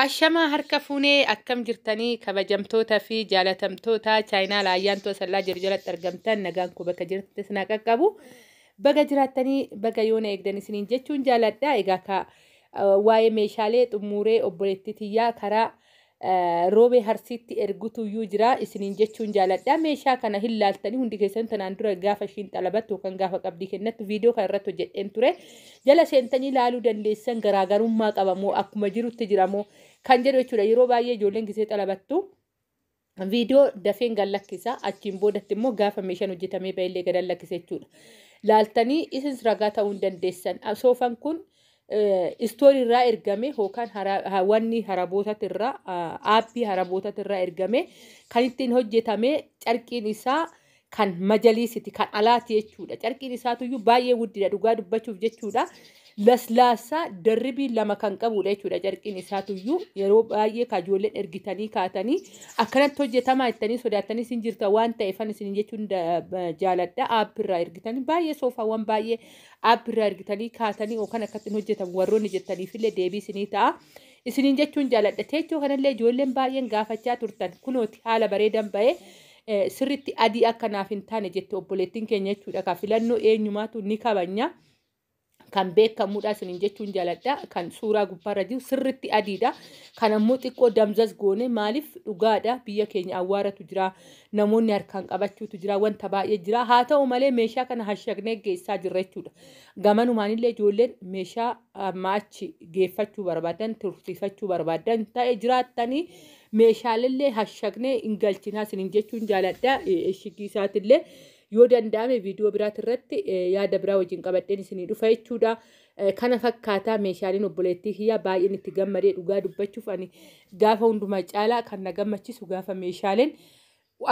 Ashamaa harka fuunee akkam jirtanii kabajamtoota fi jaalatamtoota chaayinaa Ayyaantuu Asallaa jiru jalatti argamtan nagaan koo bakka jirtan isin haa qaqqabu. Baga jiraattanii baga yoona eegdan isiniin jechuun jaaladha. Egaa ka waa'ee meeshaalee xumuree obboleettii tiyyaa karaa roobee harsiitti ergutuyyuu jira isiniin jechuun jaaladha. Meeshaa kana hin laaltanii hundi keessan tanaan dura gaafa ishiin xalabattu yookaan gaafa qabdii kennattu viidiyoo kana irratti hojjedheen ture. Jala seentanii laaluu dandeessan garaagarummaa qabamoo akkuma jirutti jiramoo kan jedhu jechuudha. Yeroo baay'ee ijoolleen gisee xalabattu viidiyoo dafeen gad lakkisa. Achiin boodatti immoo gaafa meeshaan hojjetamee ba'ellee gad lakkisa jechuudha. Laaltanii isin ragaa ta'uu hin dandeessan. Soofaan kun istoorii irraa ergame yookaan wanni harabootatti irraa aappii harabootatti irraa ergame kan ittiin hojjetame carqiin isaa kan majaliisiti kan alaati jechuudha. Carqiin isaatuyyuu baay'ee guddidha dhugaa dubbachuuf jechuudha. Laslaasaa darribii lama kan qabudha jechuudha carqiin isaatuyyuu yeroo baay'ee kajoolleen ergitanii kaatanii akkanatti hojjetamaa jettanii sodaattanii isin jirta waan ta'eefan isin jechuun jaaladha. Aappii irraa ergitanii baay'ee soofaawwan baay'ee aappii irraa ergitanii kaatanii yookaan akkatti hojjetamu warroonni jettaniifillee deebii isinii ta'a. Isiniin jechuun jaaladha. Teechoo kanallee ijoolleen baay'een gaafachaa turtan kunooti haala bareedan ba'ee sirritti adii akka naaf hin taane jette obboleettiin keenya jechuudha. Ka filannoo eenyumaatu ni kabanya. Kan beekamuudha isiniin jechuun jaaladha. Kan suuraa gubbaarra jiru sirritti adiidha. Kan ammoo xiqqoo damzas goone maaliif dhugaadha biyya keenya awwaaratu jira. Namoonni harkaan qabachuutu jira wanta baay'ee jira. Haa ta'u malee meeshaa kana hashagnee geessaa jirra jechuudha. Gamanumaanillee ijoolleen meeshaa amma achi geeffachuu barbaadan tursiifachuu barbaadan ta'e jiraattanii meeshaalellee hashagnee hin galchinaa isiniin jechuun jaaladha. Ishigii isaatillee yoo danda'ame viidiyoo biraati irratti yaada biraa wajjin qabadheen isinii dhufa jechuudha. Kana fakkaataa meeshaaleen obboleettii kiyyaa baay'een itti gammadee dhugaa dubbachuuf ani gaafa hundumaa caalaa kan na gammachiisu gaafa meeshaaleen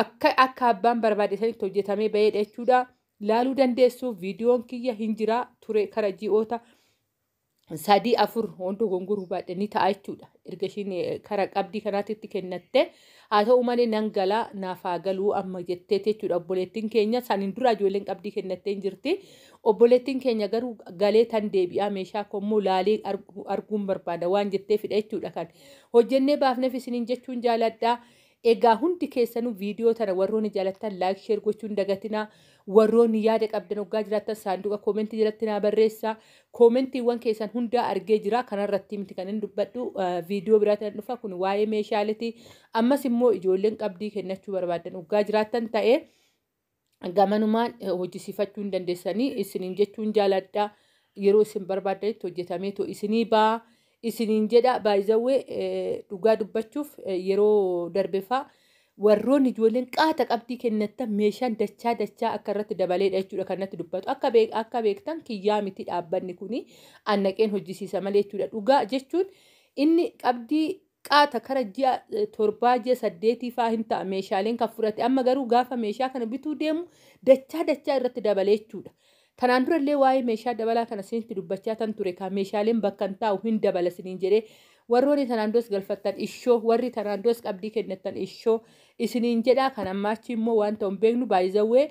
akka abbaan barbaade sanitti hojjetamee ba'eedha jechuudha. Laaluu dandeessu viidiyoon kiyya hin jira ture kara ji'oota 3 4 wanta gongoruu baadhe ni ta'a jechuudha. Erga ishiin kara qabdii kanaatti kennatte haa ta'u malee nan galaa naaf haa galuu amma jetteeti jechuudha. Obboleettiin keenya saniin dura ijoolleen qabdii kennattee hin jirti. Obboleettiin keenya garuu galee tan deebi'aa meeshaa kommoo laalee arguun barbaada waan jetteefidha jechuudha kan hojjennee baafneef isiniin jechuun jaaladha. Egaa hundi keessanuu viidiyoo tana warroonni jaalattan like share gochuun dagatinaa. Warroonni yaada qabdan hoggaa jiraattan saanduqa koomentii jalatti naa barreessaa. Koomentiiwwan keessan hundaa argee jira. Kanarratti miti kan hin dubbadhu viidiyoo biraatti nan dhufa kun waa'ee meeshaaleeti. Ammas immoo ijoolleen qabdii kennachuu barbaadan hoggaa jiraattan ta'ee gamanumaan hojjisiifachuu hin dandeessanii isiniin jechuun jaaladha. Yeroo isin barbaadanitti hojjetameetu isinii ba'a. Isiniin jedha baay'izawwee dhugaa dubbachuuf yeroo darbefaa warroonni ijoolleen qaata qabdii kennattan meeshaan dachaa dachaa akka irratti dabaleedha jechuudha kan natti dubbatu. Akka beektan kiyyaa miti dhaabbanni kuni annaqeen hojjisiisa malee jechuudha. Dhugaa jechuun inni qabdii qaata kara ji'a 7 ji'a 8 faa hin ta'a meeshaaleen kan fudhate amma garuu gaafa meeshaa kana bituu deemu dachaa dachaa irratti dabalee jechuudha. Tanaan durallee waa'ee meeshaa dabalaa kana isinitti dubbachaa tan ture kan meeshaaleen bakka hin taa'u hin dabala isiniin jedhee warroonni tanaan duras galfattan ishoo warri tanaan duras qabdii kennattan ishoo isiniin jedhaa kan ammaachi immoo waan ta'u hin beeknu baay'izawwee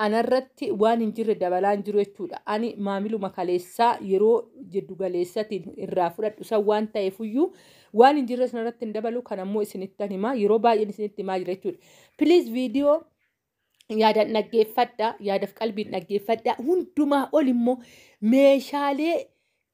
anarratti waan hin jirre dabalaa hin jiru jechuudha. Ani maamiluma kaleessaa yeroo jiddu galeessatiin irraa fudhadhu san waan ta'eefuyyuu waan hin jirre sanarratti hin dabalu kan ammoo isinittan himaa yeroo baay'een isinitti himaa jira jechuudha. Please viidiyoo yaadan dhaggeeffadha yaadaf qalbiin dhaggeeffadha hundumaa ol immoo meeshaalee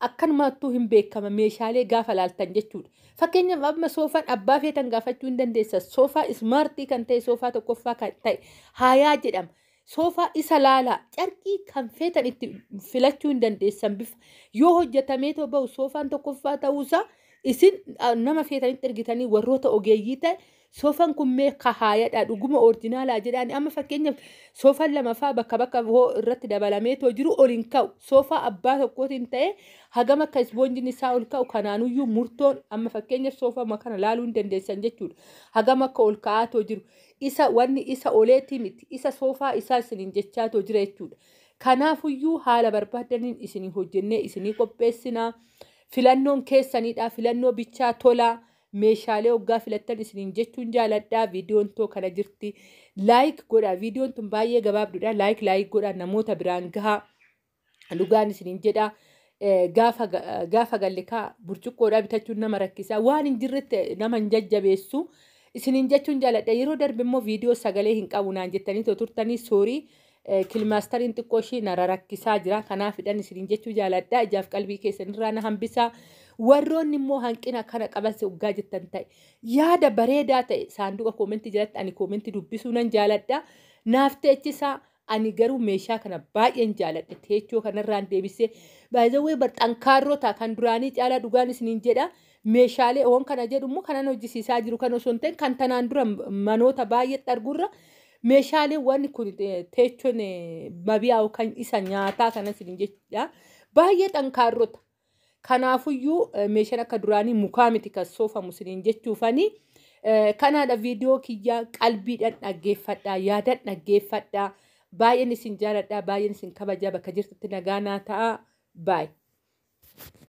akkanumattuu hin beekama meeshaalee gaafa laaltan jechuudha. Fakkeenyaaf amma soofaan abbaa feetan gaafachuu hin dandeessa. Soofaa ismaartii kan ta'e soofaa tokkoffaa kan ta'e haayaa jedhama. Soofaa isa laalaa carqii kan feetan itti filachuu hin dandeessan bifa yoo hojjetameetoo bahu soofaan tokkoffaa ta'uusaa isin nama feetanitti ergitanii warroota ogeeyyii ta'e soofaan kun mee kahaayadha dhuguma orijinaalaa jedhaani amma fakkeenyaaf soofaan lamaffaa bakka bakka hoo irratti dabalameetoo jiru ol hin ka'u soofaa abbaa tokkootiin ta'e hagam akka ispoonjiin isaa ol ka'u kanaanuyyuu murtoon amma fakkeenyaaf soofaa kana laaluu hin dandeessan jechuudha hagam akka ol ka'aatoo jiru isa wanni isa oleetii miti isa soofaa isaa isiniin jechaatoo jira jechuudha. Kanaafuyyuu haala barbaadaniin isinii hojjennee isinii qopheessinaa. Filannoon keessanidha. Filannoo bichaa tolaa. Meeshaalee hoggaa filattan isiniin jechuun jaaladha. Viidiyoon too kana jirti. Like godhaa. Viidiyoon tun baay'ee gabaabduudha. Like like godhaa namoota biraan gahaa. Dhugaan isiniin jedha. Gaafa galle kaa burcuqqoodhaa bitachuun nama rakkisaa, waan hin jirretti nama hin jajjabeessu isiniin jechuun jaaladha. Yeroo darbe immoo viidiyoo sagalee hin qabu naan jettanii turtanii, sorry, KineMasteriin xiqqoo ishii na rakkisaa jira. Kanaafidhan isiniin jechuu jaaladha. Ijaaf qalbii keessanirraa na hambisaa. Warroonni immoo hanqina kana qaban hoggaa jettan ta'e, yaada bareedaa ta'e saanduqa koomentii jalatti, ani koomentii dubbisuu nan jaaladha. Naaf teechisaa. Ani garuu meeshaa kana baay'een jaaladha. Teechoo kanarraan deebisee baay'ee bar xankaarrota kan duraanii caalaa, dhugaan isiniin jedha. Meeshaalee oon kana jedhu immoo kanan hojjisiisaa jiru kan osoo hin ta'in, kan tanaan dura manoota baay'eetti argurra meeshaalee wanni kun teechoon mabiyaa kan isa nyaataa kana isiniin jechuudha. Baay'ee xankaarrota. Kanaafuyyuu meeshaan akka duraanii mukaa miti kan soofamu isiniin jechuufani. Kanaadha, viidiyoo kiyyaa qalbiidhaan dhaggeeffadhaa, yaadan dhaggeeffadhaa. Baay'een isin jaaladhaa, baay'een isin kabajaa. Bakka jirtutti nagaa naa ta'a. Baay'ee.